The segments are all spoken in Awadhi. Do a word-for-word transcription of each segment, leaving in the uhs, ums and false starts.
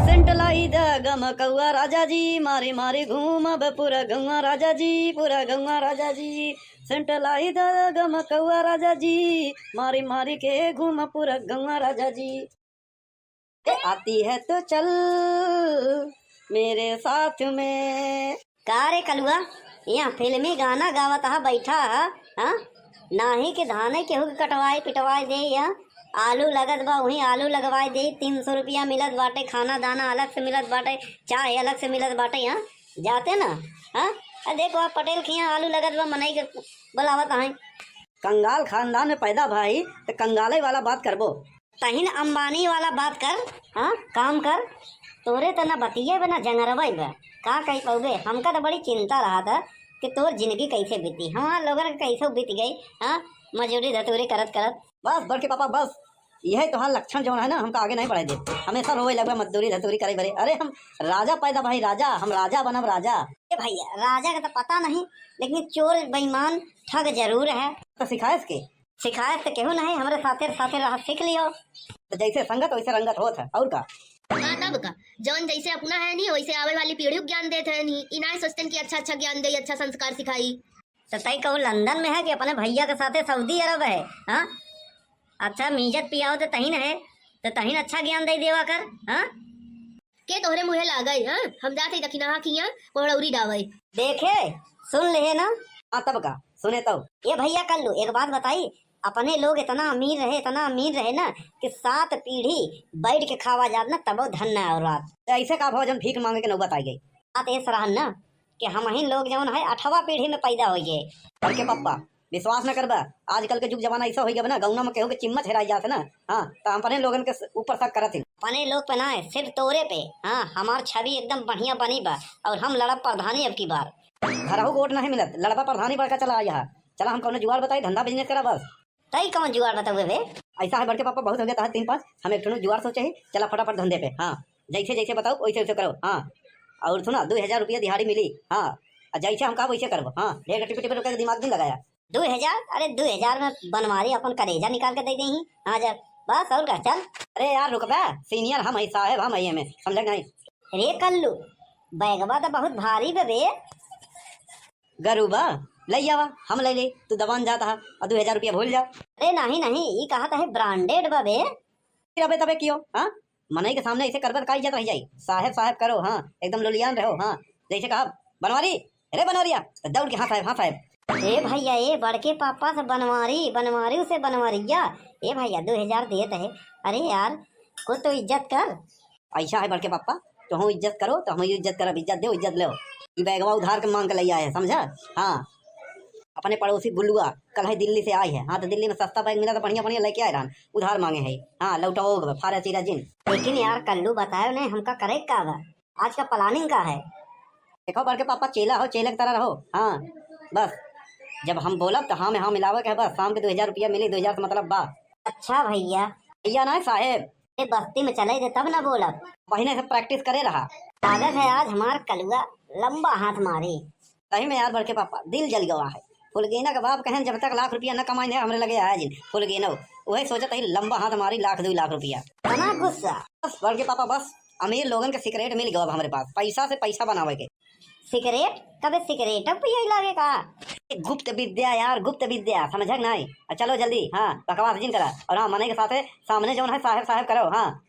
सेंट लाई द गमकौआ राजा जी, मारी मारी घूमब पूरा गौआ राजा जी, पूरा गौआ राजा जी। सेंट लाई द गमकौआ राजा जी, मारी मारी के घूम पूरा गौआ राजा जी। ए, आती है तो चल मेरे साथ में। का रे कलुआ, यहाँ फिल्मी गाना गावत हा बैठा हा, हाँ? नाही के धाने केहू के कटवाए पिटवाए दे या आलू लगत बा, वहीं आलू लगवाए दे, तीन सौ रुपया मिलत बाटे, खाना दाना अलग से मिलत बाटे, चाय अलग से मिलत बाटे, हाँ? जाते ना, हाँ? आ देखो, आप पटेल के यहाँ आलू लगत बा, मनई के बुलावत हैं। कंगाल खानदान में पैदा भाई, तो कंगाले वाला बात करबो। तहिन अंबानी वाला बात कर, हाँ, काम कर। तोरे त ना बतिये बा, ना जंगरवे बा। का कही पउबे? हमका त बड़ी चिंता रहत है कि तोर जिंदगी कैसे बीती, हमार लोगन के कैसे बीत गई, हाँ, मजूरी धतूरी करत करत। बस बड़के पापा, बस, यही तोहार लक्षण जौन है ना, हमका आगे नहीं बढ़े दे। हमेशा रोवे लगबे, मजदूरी धतूरी करे बरे। अरे हम राजा पैदा भाई, राजा, हम राजा बनब राजा। ए भैया, राजा का तो पता नहीं, लेकिन चोर बेईमान ठग जरूर है। तो सिखाएस के? सिखाएस तो केहू नहीं, हमरे साथे साथे रह सीख लियो। तो जैसे संगत वैसे रंगत होत है, और का? हाँ, तब का? जौन जैसे अपना है नी, वैसे आवे वाली पीढ़ी को ज्ञान देत है नी। ई ना सोचतन कि अच्छा अच्छा ज्ञान दे, अच्छा संस्कार सिखाई। तो तई कहू लंदन में है कि अपने भैया के साथे सऊदी अरब है, हाँ? अच्छा मीजत पियाओ तो तहिन है, तो तहिन अच्छा ज्ञान दे देवा कर, हाँ? के तोहरे मुँहे लागई, हाँ? हम जात हई दखिनहा किहाँ कोहड़ौरी डावई। देखे, सुन लेहे ना। हाँ, तब का, सुने तब। ए भैया कल्लू, एक बात बताई, अपने लोग इतना अमीर रहे, इतना अमीर रहे ना कि सात पीढ़ी बैठ के खावा जात ना, तबो धन ना और रात। तो ऐसे का भोजन भीख मांगे के नौबत आ गई। बात ऐसा रहन ना कि हमहिन लोग जौन है अठवा पीढ़ी में पैदा होइए। बड़के पप्पा, विश्वास न करबा, आजकल के जुग जमाना ऐसा होइ गया बा ना, गौना में केहू के चिम्मच हेराई जात है ना, हाँ, तो हम अपने लोगन के स-, ऊपर शक करत ही। अपने लोग पे ना है, सिर्फ तोरे पे, हाँ, हमार छवि एकदम बढ़िया बनी बा, और हम लड़ब प्रधानी अब की बार। घरहू को वोट नहीं मिलत, लड़बा प्रधानी बड़का चला आया है। चला हम कौनो जुगाड़ बताई, धंधा बिजनेस करा बस। तई कौन जुगाड़ बतावे बे? ऐसा है बड़के पापा, बहुत हो गया तहार तीन पाँच, हम एक ठो जुगाड़ सोचे ही, चला फटाफट धंधे पे, हाँ। जैसे जैसे बताओ, वैसे वैसे करो, हाँ। और सुना, दो हजार रुपया दिहाड़ी मिली, हाँ। और जैसे हम कहा, वैसे करबो, हाँ। ढेर टिपी टिपी रुके के दिमाग नहीं लगाया। दो हजार? अरे, दो हजार में बनवारी अपन करेजा निकाल के दे देही, हाँ, जब बस, और का, चल। अरे यार, रुक बे, सीनियर हम है, साहेब हम है, एमे, समझे कि नहीं? रे कल्लू, बैगवा तो बहुत भारी बे, बे। गरूबा, लई आवा, हम लई ले, तू दबान जात हा, और दो हजार रुपया भूल जा। अरे नहीं, नहीं, ई कहत है branded बा बे। फिर अबे तबे कियो, हाँ? मनई के सामने ऐसे करबे त का इज्जत रह जाई? साहेब, साहेब करो, हाँ, एकदम लोलियान रहो, हाँ। जैसे कहा, "बनवारी, अरे बनवारिया," तो दौड़ के, "हाँ साहेब, हाँ साहेब।" ए भैया, ए बड़के पापा से बनवारी, बनवारी से बनवारिया। ए भैया, दो हजार देत है। अरे यार, कुछ तो इज्जत कर। ऐसा है बड़के पापा, तो हम इज्जत करो, तो हम इज्जत करब, इज्जत दो, इज्जत लो। ई बैगवा उधार के मांग के लई आए, समझा? हाँ, अपने पड़ोसी गुल्लुआ कल है दिल्ली से आई है। हाँ, तो दिल्ली में सस्ता बैग मिला तो बढ़िया बढ़िया लेके आए रहन, उधार मांगे है। हाँ, लौटाओ फारा चीरा जिन। लेकिन यार कल्लू बतायो नहीं, हमका करे का बा, आज का planning का है? देखो बड़के पापा, चेला हो, चेले की तरह रहो। हाँ, बस जब हम बोलब तो हाँ में हाँ मिलावे के है बस। शाम के दो हजार रुपया मिली, दो हजार से मतलब बा। अच्छा भैया। भैया ना साहेब। ए, बस्ती में चले दे तब ना बोलब। महीने से practice करे रहा। लागत है आज हमार कलुआ लंबा हाथ मारे। सही में यार बड़के पापा, दिल जल गवा है। फुलगेना के बाप कहन, "जब तक लाख रुपया न कमाइन है, हमरे लगे आया जिन।" फुलगेनो, वही सोचत ही लंबा हाथ मारी, लाख दो लाख रुपया। इतना गुस्सा। बस बड़के पापा, बस अमीर लोगन के secret मिल गवा अब हमरे पास, पैसा से पैसा बनावे के। सिगरेट? कबे सिगरेट अब पिए लागे का? गुप्त विद्या यार, गुप्त विद्या, समझक नहीं? आ, चलो जल्दी, हाँ, बकवास जिन करा। और हाँ, मनई के साथे सामने जौन है साहेब, साहेब करो, हाँ।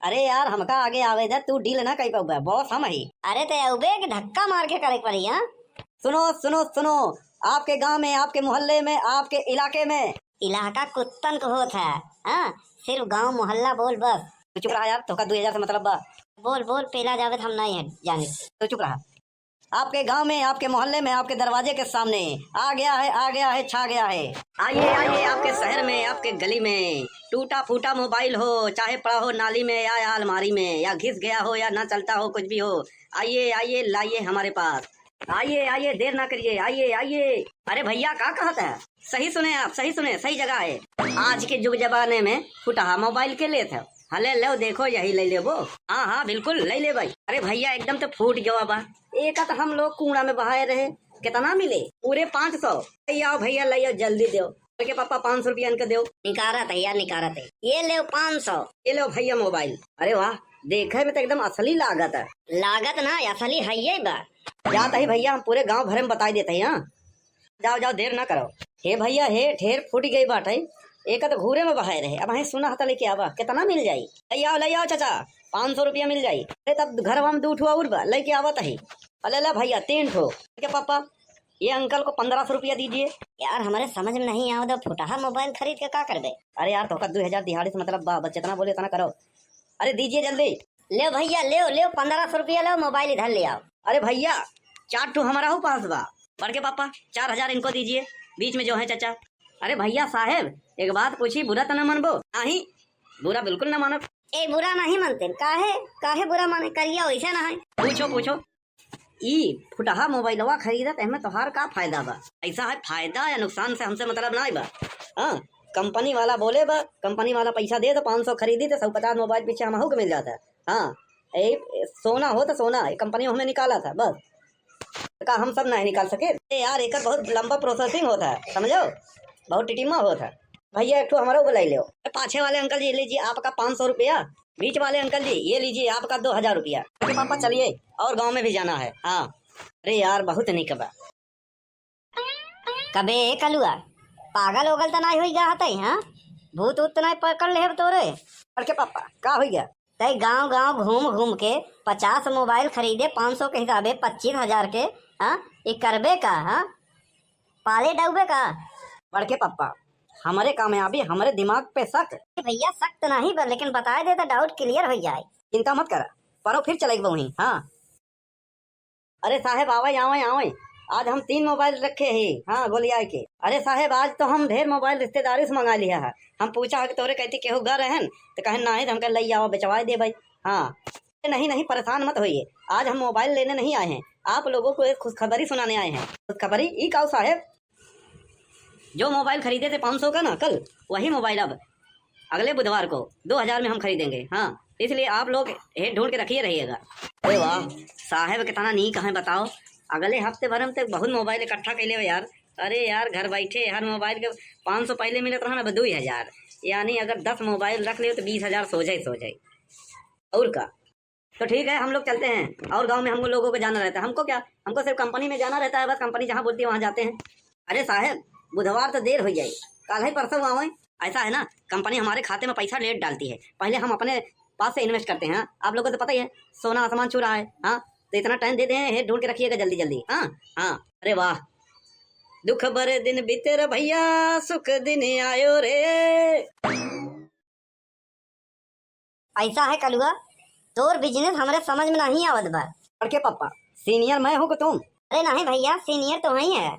अरे यार, हमका आगे आवे दे, तू deal ना कर पाउबे, boss हम ही। अरे ते अउबे कि धक्का मार के करे के पड़ी, हाँ? सुनो, सुनो, सुनो, आपके गांव में, आपके मोहल्ले में, आपके इलाके में। इलाका कुत्तन को होत है, हाँ? सिर्फ गांव मोहल्ला बोल बस। तू चुप रहा यार, तोका दो हजार से मतलब बा। बोल, बोल, पेला जावे त हम नहीं है जाने। तू चुप रहा। आपके गांव में, आपके मोहल्ले में, आपके दरवाजे के सामने आ गया है, आ गया है, छा गया है। आइए, आइए, आपके शहर में, आपके गली में, टूटा फूटा मोबाइल हो, चाहे पड़ा हो नाली में या, या अलमारी में, या घिस गया हो या ना चलता हो, कुछ भी हो, आइए, आइए, लाइए हमारे पास। आइए, आइए, देर ना करिए, आइए, आइए। अरे भैया, का कहत है? सही सुने आप, सही सुने, सही जगह है। आज के जुग जमाने में फुटहा मोबाइल के लेत है। हले लो, देखो, यही ले लेबो। हाँ, हाँ, बिल्कुल, ले ले भाई। अरे भैया, एकदम तो फूट गवा बा। एका तो हम लोग कूड़ा में बहाए रहे, कितना मिले? पूरे पाँच सौ। ले आओ भैया, ले आओ, जल्दी दो। के पापा, पाँच सौ रुपया इनके दो। निकारत है यार, निकारत है। ये ले पाँच सौ। ये लो भैया मोबाइल। अरे वाह, देखे में तो एकदम असली लागत है। लागत ना, असली हइये बा। जात ही भइया, हम पूरे गाँव भरे में बताई देत ही, हाँ। जाओ, जाओ, देर ना करो। हे भइया, हे ढेर फूट गई बाटे, एक तो घूरे में बहाए रहे, अब हमें सुना हता लेके आवा, कितना मिल जाई? ले आओ, ले आओ चाचा, पाँच सौ रुपया मिल जाई। अरे तब घरवा में दू ठो और बा, लेके आवत ही। अरे ला भइया, तीन ठो। ठीक है पापा, ये अंकल को पन्द्रह सौ रुपया दीजिए। यार, हमारे समझ में नहीं आवत, फुटहा मोबाइल खरीद के का करबे? अरे यार, तोहका दू हजार दिहाड़ी से मतलब बा, बस जितना बोले उतना करो। अरे दीजिए जल्दी। ले भइया, ले, ले, पन्द्रह सौ रुपया लो, मोबाइल इधर ले आओ। अरे भइया, चार ठो हमारा हो पास बा। बड़के पापा, चार हजार इनको दीजिए, बीच में जो है चाचा। अरे भइया साहेब, एक बात पूछी, बुरा तो ना मनबो? नहीं, बुरा बिल्कुल ना मानब। ए, बुरा नहीं मानते, काहे, काहे बुरा माने, करिया वैसे ना है। पूछो, पूछो। ई फुटहा मोबाइलवा खरीदत, एहमे तोहार का फायदा बा? ऐसा है, फायदा या नुकसान से हमसे मतलब ना बा। हाँ, कंपनी वाला बोले बा, कंपनी वाला पैसा दे तो पाँच सौ खरीदी तो सौ पचास मोबाइल पीछे हमहू के मिल जाता। हाँ, ए, सोना हो तो सोना, ए कंपनी हमें निकाला था बस। का हम सब नहीं निकाल सके? ए यार, एकर बहुत लंबा प्रोसेसिंग होता है, समझो, बहुत टिटिमा होता है। भइया, एक ठो हमरो बुलाई लो। ए, पाछे वाले अंकल जी, लीजिए आपका पाँच सौ रुपया। बीच वाले अंकल जी, ये लीजिए आपका दो हजार रुपया। अरे पापा, चलिए, और गांव में भी जाना है। हाँ। अरे यार, बहुत निक बा। कबे ए कलुआ, पागल ओगल त नाई होई गा हतई, हाँ? भूत ऊत त नाई पकड़ लेहे तोरे? बड़के पापा, का होई गा? तई गांव गांव घूम घूम के पचास मोबाइल खरीदे, पाँच सौ के हिसाबे पच्चीस हजार के, हाँ? ई करबे का, हाँ? पाले डउबे का? बड़के पप्पा, हमरे कामयाबी, हमरे दिमाग पे शक। ए भइया, शक त नाहीं बा, लेकिन बताए दे त डाउट क्लियर होइ जाए। चिंता मत करा, परो फिर चले गए वहीं। हाँ। अरे साहेब, आवे, आवे, आवे। आज हम तीन मोबाइल रखे ही, हाँ, गोलियाए के। अरे साहेब, आज तो हम ढेर मोबाइल रिश्तेदारी से मंगा लिया है। हम पूछा है कि तोरे कहती केहू घर रहन, तो कहन नाहीं, तो हमके लई आवा, बेचवाए दे भाई। हाँ। नहीं, नहीं, परेशान मत होइए, आज हम मोबाइल लेने नहीं आए हैं, आप लोगों को एक खुशखबरी सुनाने आए हैं। खुशखबरी? ई काऊ साहेब? जो मोबाइल खरीदे थे पाँच सौ का ना कल, वही मोबाइल अब अगले बुधवार को दो हजार में हम खरीदेंगे। हाँ, इसलिए आप लोग हेड ढूंढ के रखिए रहिएगा। अरे वाह, साहेब कितना नीक है बताओ, अगले हफ्ते भर में तो बहुत मोबाइल इकट्ठा कैले हो यार। अरे यार, घर बैठे हर मोबाइल के पाँच सौ पहले मिलत रहा ना, अब दो हजार, यानी अगर दस मोबाइल रख ले तो बीस हजार सोझे सोझे। और का? तो ठीक है, हम लोग चलते हैं, और गांव में हम लोगों को जाना रहता है। हमको क्या, हमको सिर्फ कंपनी में जाना रहता है, बस कंपनी जहाँ बोलती है वहाँ जाते हैं। अरे साहेब, बुधवार तो देर हो जाए, काल ही परसों आवे। ऐसा है ना, कंपनी हमारे खाते में पैसा लेट डालती है, पहले हम अपने पास से इन्वेस्ट करते हैं। हाँ, आप लोगों को तो पता ही है, सोना आसमान छू रहा है। हाँ, तो इतना टाइम दे दें, हेड ढूंढ के रखिएगा जल्दी जल्दी। हाँ, हाँ। अरे वाह, दुख भरे दिन बीते रे भइया, सुख दिन आयो रे। ऐसा है कलुआ, तोर बिजनेस हमरे समझ में नहीं आवत बा। बड़के पप्पा, सीनियर मैं हूँ कि तुम? अरे नहीं भइया, सीनियर तो वही है,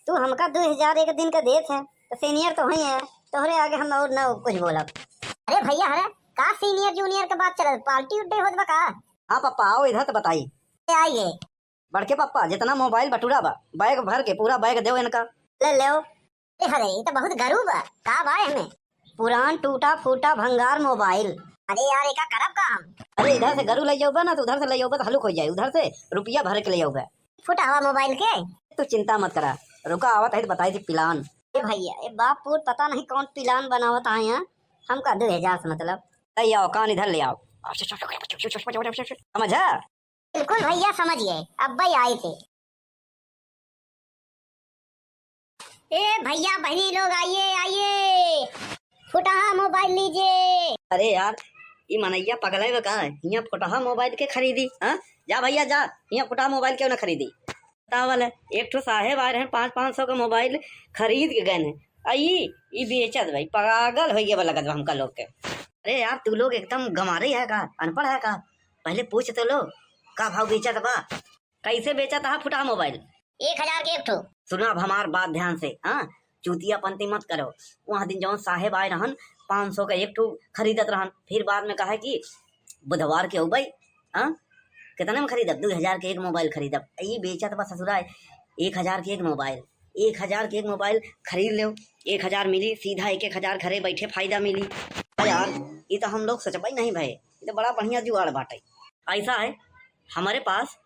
तू हमका दो हजार एक दिन का देत है, तो सीनियर तो वही है, तोहरे आगे हम और न कुछ बोलब। अरे भइया, अरे का सीनियर जूनियर के बात चलत, पार्टी उड्डी होत बा का? हाँ पप्पा, आओ इधर तो बताई। ए, आइए। बड़के पप्पा, जितना मोबाइल बटुरा बा, बैग भर के पूरा बैग देव इनका। ले लेव। ए हरे, ई तो बहुत गरू बा। का बा एमे? पुरान टूटा फूटा भंगार मोबाइल। अरे यार, एका करब का हम? अरे इधर से गरू ले जाओ बा ना, तो उधर से ले जाओ बा तो हलुक हो जाए, उधर से रुपया भर के ले जाओ बा। फुटहवा मोबाइल के? तू चिंता मत करा, रुका आवत है तो बताई थी प्लान। ए भइया, ए बाप पूत पता नहीं कौन प्लान बनावत आए हैं, हमका दो हजार से मतलब। ले आओ, कान इधर ले आओ। समझा? बिल्कुल भइया, समझ गए, अब्बे आई थे। ए भइया, बहिनी लोग, आइए, आइए, फुटहा मोबाइल लीजिए। अरे यार, ई मनैया पगलाए बा का? हियाँ फुटहा मोबाइल के खरीदी, हाँ? जा भइया जा, हियाँ फुटहा मोबाइल क्यों ना खरीदी? बतावल है, एक ठो साहेब आए रहे, पाँच, पाँच सौ का मोबाइल खरीद के गए हैं। आ ई, ई बेचत भाई, पागल हो गया बा लगत बा हमका लोग के। अरे यार, तू लोग एकदम गंवारे है का, अनपढ़ है का? पहले पूछ तो लो, का भाव बेचत बा? कैसे बेचत हा फुटहा मोबाइल? एक हजार के एक ठो। सुना अब हमार बात ध्यान से, हाँ? चूतिया पंती मत करो। वहाँ दिन जौन साहेब आए रहन, पाँच सौ का एक ठो खरीदत रहन, फिर बाद में कहा कि बुधवार के हो भाई, हाँ? कितने में खरीदब? दो हजार के एक मोबाइल खरीदब। ई बेचत बा ससुरा, एक हजार के एक मोबाइल, एक हजार के एक मोबाइल खरीद लेव, एक हजार मिली, सीधा एक एक हजार घरे बैठे फायदा मिली। अरे यार, ई तो हम लोग सोचबे नहीं भाई, ई तो बड़ा बढ़िया जुगाड़ बाटे। ऐसा है, हमारे पास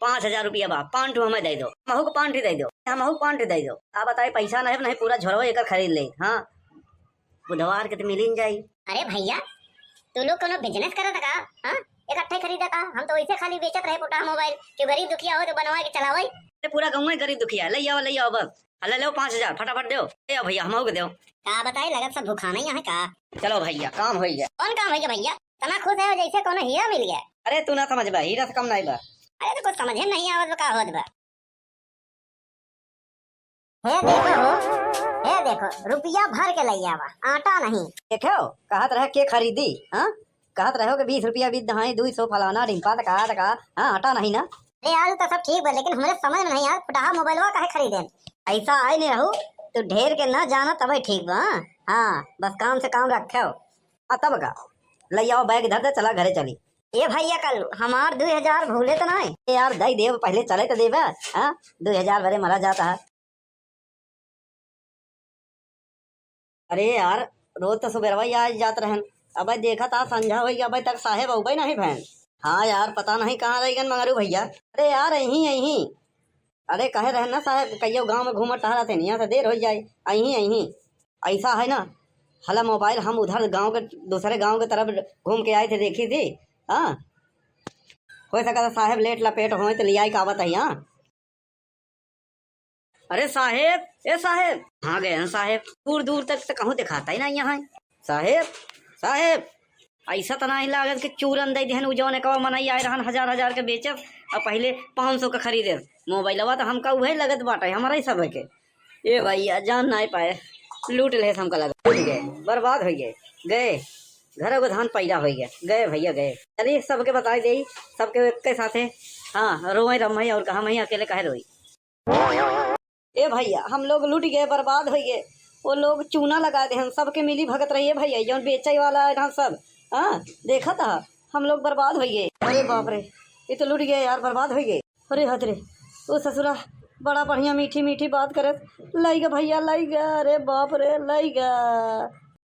पाँच हजार रुपया बा, पाँच ठो हमें दे दो, हमहू को पाँच ठो दे दो, हमहू को पाँच ठो दे दो। आप बताए, पैसा नहीं, नहीं पूरा झोरवा एकर खरीद ले। हाँ, बुधवार के तो मिल ही जाई। अरे भइया, तू लोग कोनो business करत का? हाँ, इकट्ठे खरीदे का? हम तो वैसे खाली बेचत रहे फुटहा मोबाइल, कि गरीब दुखिया हो तो बनवा के चलावै। अरे पूरा गाँव ही गरीब दुखिया है, ले आओ, ले आओ बस। हाँ, ले लो पाँच हजार, फटाफट दो। ले आओ भैया, हमहू के दो। का बताई, लगत सब भुखाना ही है का? चलो भैया, काम होइ गया। कौन काम होइ गया भैया? तना खुश है जैसे कोनो हीरा मिल गया। अरे तू ना समझबा, हीरा से कम नहीं बा। अरे तो कुछ समझे नहीं आवत बा, का होत बा? हे देखो हो, हे देखो, रुपया भर के लइ आवा, आटा नहीं। देखो, कहत रहे के खरीदी, हाँ? कहत रहो कि बीस रुपया बीस दहाई, दुई सौ फलाना, ढिम्पा, तका, तका, हाँ, आटा नहीं ना। अरे यार, तो सब ठीक बा, लेकिन हमरे समझ में नहीं यार, फुटहा मोबाइलवा काहे खरीदेन? ऐसा आए नहीं रहू, तू ढेर के ना जाना तबे ठीक बा, हाँ? हाँ, बस काम से काम रखे हो। आ तब का, लइ आओ बैग धर दे, चला घरे चली। ए भैया, कल हमार दुई हजार भूले तो नहीं? ए यार, दई देब, पहले चले तो देबे, हाँ? दुई हजार बरे मरा जाता है। अरे यार, रोज तो सुबेरवा ही आ जात रहन, अबे देखत आ संझा होई, अबे तक साहेब अउबे नहीं भैन। हाँ यार, पता नहीं कहाँ रह गन मंगरू भैया। अरे यार, यहीं, यहीं। अरे कहे रहन ना साहेब, कहियो गाँव में घूमत टहरत है, यहाँ से देर हो जाए, यहीं, यहीं। ऐसा है ना, हला मोबाइल हम उधर गाँव के, दूसरे गाँव के तरफ घूम के आए थे, देखी थी। हाँ, हो सकता साहेब लेट लपेट होए तो लियाई का आवत है यहाँ। अरे साहेब, ए साहेब, कहाँ गए हैं साहेब? दूर दूर तक तो कहूँ दिखाता ही नहीं यहाँ। साहेब, साहेब, ऐसा तो नहीं लागत कि चूरन दे देहन, उ जौन एकवा मनई आए रहन हजार हजार के बेचत, और पहले पाँच सौ के खरीदे। मोबाइलवा तो हमका उहे लगत बाटे, हमारा ही सब है के। ए भैया, जान नहीं पाए, लूट ले हमका लगा, लूट गए, बर्बाद हो गए, गए, घर को धान पैदा हो गया, गए भैया गए। चलिए सबके बताई दे, सबके एक के साथे, हाँ, रोए रम है और कहा मैं अकेले कहे रोई। ए भैया, हम लोग लूट गए, बर्बाद हो गए, वो लोग चूना लगा दे, हम सबके मिली भगत रहिए भैया, जौन बेचे वाला है ना सब, हाँ, देखा था, हम लोग बर्बाद हो गए। अरे बाप रे, ये तो लूट गए यार, बर्बाद हो गए। अरे हद रे, ओ ससुरा, बड़ा बढ़िया मीठी मीठी बात करत, लई गा भैया, लई गा, अरे बाप रे, लई गा।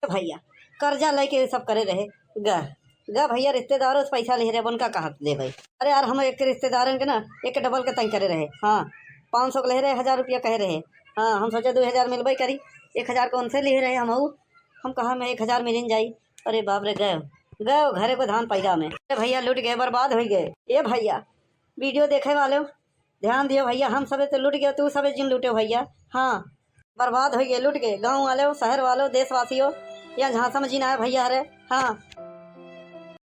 ए भैया, कर्जा लेके ये सब करे रहे, गा, गा भैया, रिश्तेदारों से पैसा ले रहे, अब उनका कहाँ दे भाई? अरे यार, हम एक रिश्तेदारन के ना, एक डबल के तय करे रहे, हाँ, पाँच सौ के ले रहे, हजार रुपया कहे रहे, हाँ, हम सोचे दो हजार मिलबे करी, एक हजार को उनसे ले रहे हम, हम कहा मैं एक हजार मिलिन जाई, अरे बाप रे, गए, गए घरे को धान पैदा में। अरे भैया, लूट गए, बर्बाद हो गए। ए भैया, वीडियो देखे वाले हो, ध्यान दियो भैया, हम सबे तो लूट गए, तू सबे जिन लूटे भैया। हाँ, बर्बाद हो गए, लूट गए, गाँव वाले हो, शहर वाले हो, देशवासी हो, या झांसा में जिन आए भैया हरे। हाँ,